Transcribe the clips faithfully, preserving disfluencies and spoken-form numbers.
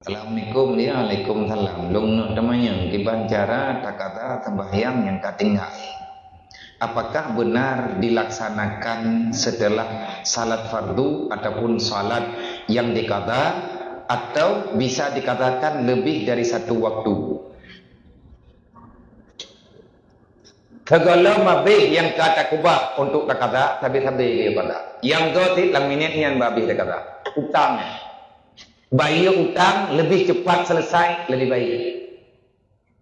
Assalamualaikum, ya, waalaikumsalam. Lôn neuk teumanyong, kiban cara takaza sembahyang nyang ka tinggai? Apakah benar dilaksanakan setelah salat fardu ataupun salat yang dikaza, atau bisa dikazakan lebih dari satu waktu? Sigohlom habéh nyang ka takeubah untuk takaza, sabe-sabe geuyue kaza. Nyang go cit lam minét nyan bah habéh takaza. Utang. Bayeue utang leubeh cepat selesai, leubeh baik.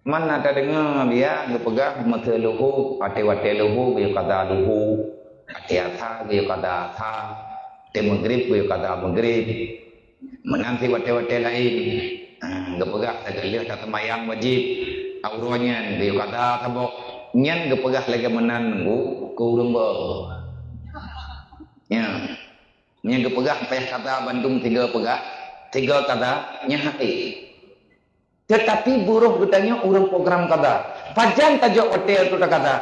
Man na tadeungoe biya geupeugah meuseu luho, watée-watée luho geuyue kaza luho, watée asa geuyue kaza asa, watée meugrib geuyue kaza meugrib. Meunan cit watée-watée laén, ah, geupeugah lagée lheueh taseumayang wajéb, uroe nyan geuyue kaza saboh, nyan geupeugah lagée meunan keu, keu ureuëng boh. Nyan. Nyang geupeugah payah kaza bandum tiga peugah, tiga kaza, nyan hase. Teutapi buroh geutanyoe ureuëng program kaza. Pajan tajok watée untuk takaza?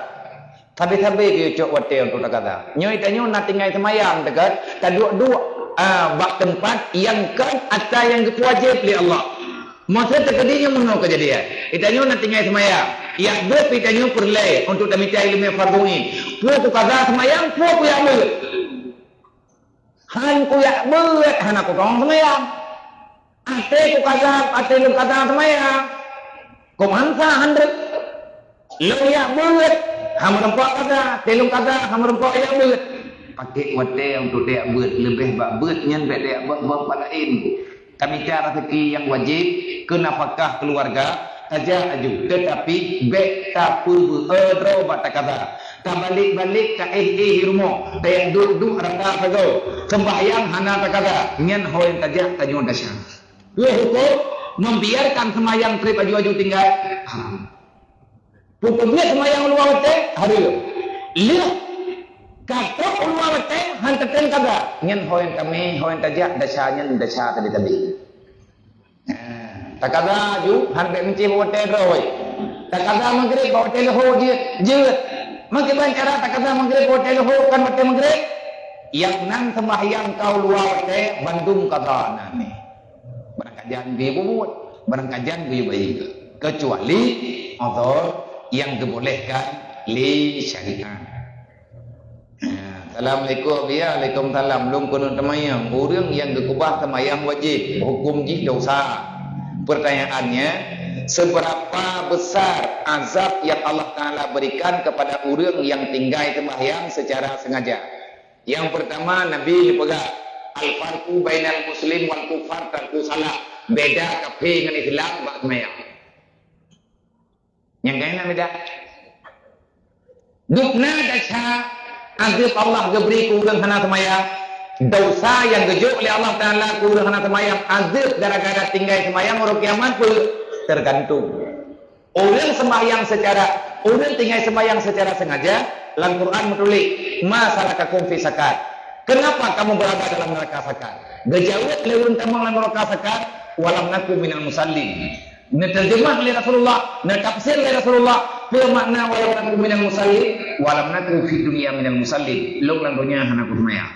Sabe-sabe geuyue cok watée untuk takaza. Nyoe tanyoe na tinggai seumayang teuka, taduek-duek, ah, bak teumpat nyang kon atra nyang geupeuwajéb lé Allah. Masa teukeudi nyoe meunoe keujadian. Itanyoe na tinggai seumayang. Yak beuet itanyoe peureulée untuk tamita iéleumé fardhu ain. Peue kukaza seumayang, peue kuyak beuet. Han kuyak beuet hana kutong seumayang. Até kukaza, até lôn kaza seumayang. Kumansa han reuet. Lôn yak beuet, han meurumpok kaza, até lôn kaza, han meurumpok yak beuet. Pakék watée untuk yak beuet, leubeh bak beuet nyan bék yak beuet bak laén. Tamita raseuki nyang wajéb keu nafakah keuluwarga, tajak aju, teutapi bék tapeubeuet droe bak takaza. Tabalek-balek, taéh-éh di rumoh, tayak duek-duek rata sagoe, seumbahyang hana takaza, nyan ho nyang tajak tanyoe desya. Lheueh hukôm, membiarkan seumbahyang treb aju-aju tinggai, haram. Peue-peue buet seumbahyang u luwa watée, hareuem. Lheueh ka trok u luwa watée, han teutem kaza, nyan ho nyang tamé, ho nyang tajak, desya nyan desya tabi-tabi. Nah, takaza aju, han bék meucéh bak watée droe. Takaza meugrib bak watée leuho jeuet, jeuet. Meukiban cara takaza meugrib bak watée leuho kon watée meugrib? Nyang nan seumbahyang ka u luwa watée bandum kaza nan. Barang kajan geuyue bubuet, barang kajan geuyue bayeue, keucuali uzur nyang geubolehkan lé syariat. Assalamualaikum. Ya, waalaikumsalam. Lôn keuneuk teumanyong, ureuëng nyang geukeubah seumayang wajéb, huköm jih desya. Pertanyaannya, seberapa besar azab yang Allah Taala berikan kepada ureuëng yang tinggai sembahyang secara sengaja? Yang pertama, Nabi geupeugah, "Al-farqu bainal muslim wal kufar tarku salah." Beda kafé ngon Islam bak seumayang. Nyang keunan beda. Dubna desya azeueb Allah geubri keu ureuëng hana seumayang. Desya nyang geujok lé Allah Taala keu ureuëng hana seumayang, azeueb gara-gara tinggai seumayang uroe kiamat peue? Teugantung. Ureuëng seumayang secara, ureuëng tinggai seumayang secara sengaja, lam Quran meutuléh, "Ma salakakum fi sakar?" Kenapa kamu berada dalam neraka sakar? Geujaweueb lé ureuëng tamong lam neraka sakar, "Walam naku minal musallin." Neuteurjeumah lé Rasulullah, neutafsir lé Rasulullah, peue makna "walam naku minal musallin"? "Walam naku fid dunya minal musallin." Lôn lam donya hana kuseumayang.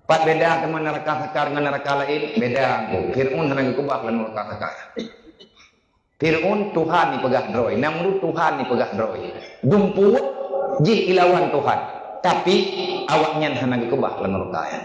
Pat beda teuma neraka sakar ngon neraka laén? Beda. Fir'aun hana geukeubah lam neraka sakar. Fir'aun Tuhan ipeugah droe, Namrud Tuhan ipeugah droe. Dumpeue jih ilawan Tuhan, tapi awaknyan hana geukeubah lam neraka nyan.